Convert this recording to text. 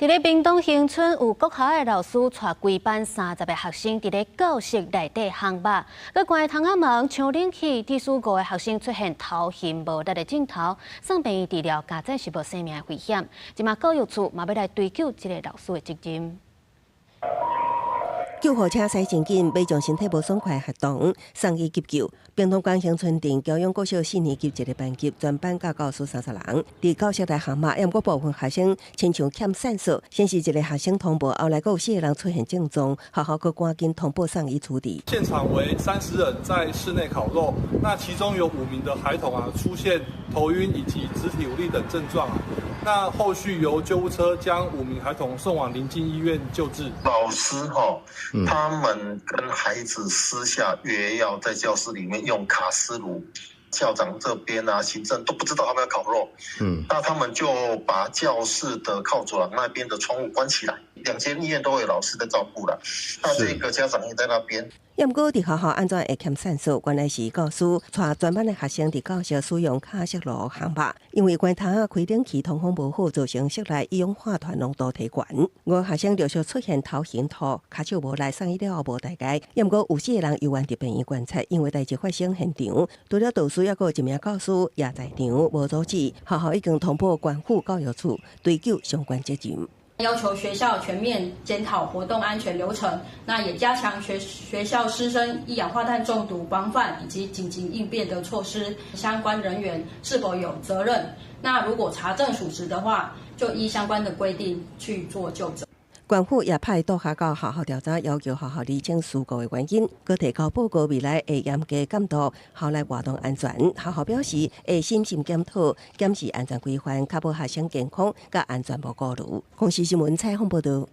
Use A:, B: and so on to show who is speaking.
A: 佇咧屏東恆春有國校的老師帶規班30個學生佇咧教室內底烘肉，閣關窗仔門搶冷氣，致使五個學生出現頭暈無力的症頭，送病院治療，佳哉是無生命的危險。這馬教育處嘛欲來追究這個老師的責任。
B: 救護車駛真緊，欲將身體無爽快的學童送去急救。屏東縣恆春鎮驕陽國小四年級一個班級，全班佮教師30人，佇教室內烘肉，毋過部分學生親像欠酸素，先是一個學生通報，後來閣有四個人出現症狀，學校閣趕緊通報送醫處理。
C: 現場為30人在室內烤肉，那其中有五名的孩童啊出現頭暈以及肢體無力等症狀啊，那後續由救護車將五名孩童送往鄰近醫院救治。
D: 老師哈，他們跟孩子私下約要在教室裡面用卡式爐，校長這邊啊，行政都不知道他們要烤肉。那他們就把教室的靠走廊那邊的窗戶關起來，兩間醫院都有老師在照顧啦。那這個家長也在那邊。
B: 毋過佇學校按怎會欠酸素？原來是教師帶全班的學生佇教室使用卡式爐烘肉，因為關窗仔開冷氣通風無好，造成室內一氧化碳濃度提懸。五個學生陸續出現頭暈吐、跤手無力，送醫了後無代誌。毋過有四個人猶原佇病院觀察，因為代誌發生現場，除了導師，猶閣有一名教師也在場無阻止。學校已經通報縣府教育處追究相關責任。
E: 要求學校全面檢討活動安全流程，那也加強學校師生一氧化碳中毒防範以及緊急應變的措施。相關人員是否有責任？那如果查證屬實的話，就依相關的規定去做究責。
B: 縣府也派督學到學校調查，要求學校釐清事故的原因，閣提交報告，未來會嚴格監督校內活動安全。學校表示會審慎檢討，檢視安全規範，確保學生健康佮安全無顧慮。公視新聞採訪報導。